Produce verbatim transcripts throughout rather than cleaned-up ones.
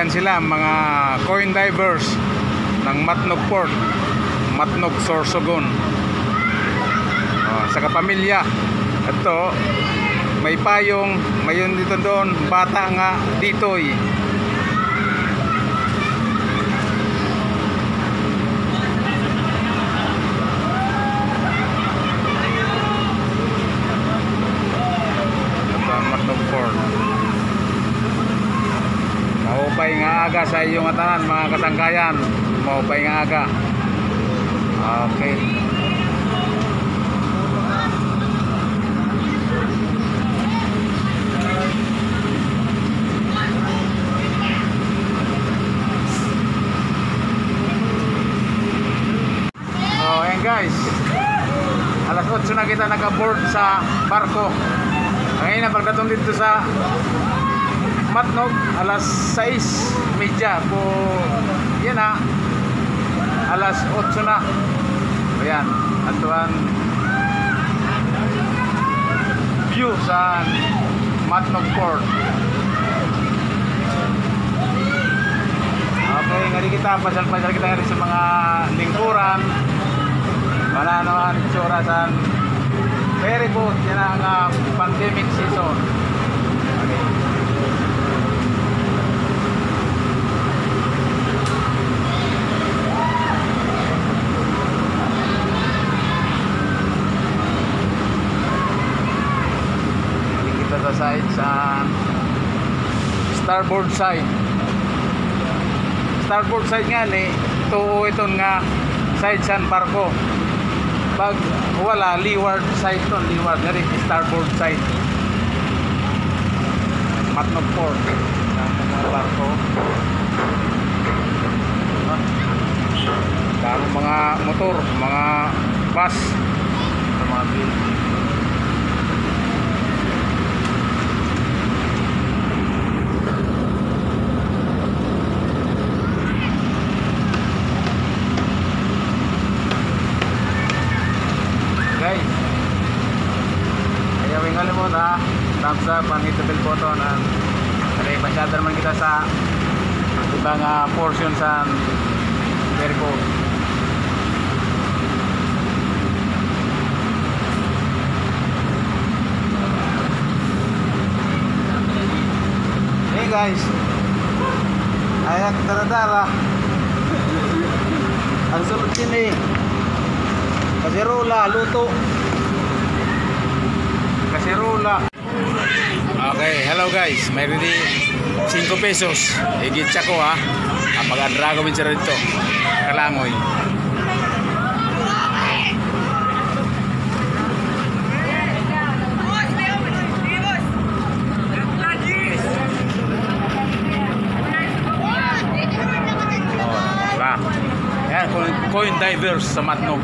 Yan sila, mga coin divers ng Matnog Port, Matnog, Sorsogon. Oh, sa kapamilya. Ito, may payong, mayon dito doon, bata nga ditoy. Ito ang Matnog Port. Maupay nga aga sa iyo ngatanan, mga kasangkayan. Maupay nga aga. Okay. Oh, ayan guys. Alas otso na kita naka-board sa barko. Kanina pagdating dito sa Matnog, alas sais medya po. Yan na. Alas otso na. Ayan. Atuan view sa Matnog Port. Okay, ngari kita, pasyal-pasyal kita ngari sa mga lingkuran. Wala naman itsura sa ferry boat, yan ang, ah, pandemic season. Okay. Kita sa side sa starboard side. Starboard side ngani, tuo iton nga side san barko. Pag wala, leeward side ton, leeward. Ngani, starboard side. Matnog Port. Ang mga barko. Damo mga motor, mga bus, mga building. Guys, ayaw kalimot, ha. Thumbs up and hit the bell button, and kay pasyada naman kita sa iba nga portion sa Verbo. Hey guys, ayak dara-dara. Ang sulod sini, kasirola, luto. Kasirola. Okay, hello guys. May ready singko pesos. Igit siya ko, ha. Ah, mag-adrago min siya dito. Kalangoy. Wala. Yan, coin, coin divers sa Matnog.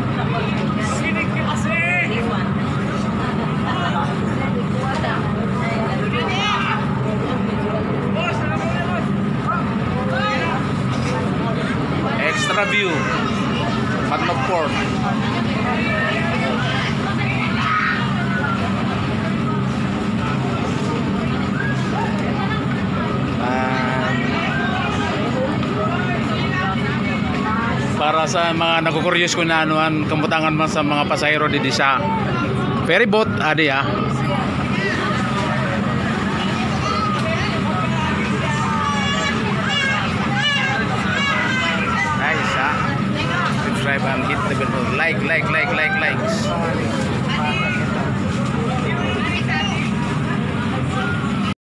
Extra view. Matnog Port. Ah, para sa mga nakukuryos kung ano an kabutangan man sa mga pasahero didi sa ferry boat, adi, ah. Nice, ah. Subscribe and hit the bell button. Like, like, like, like, likes.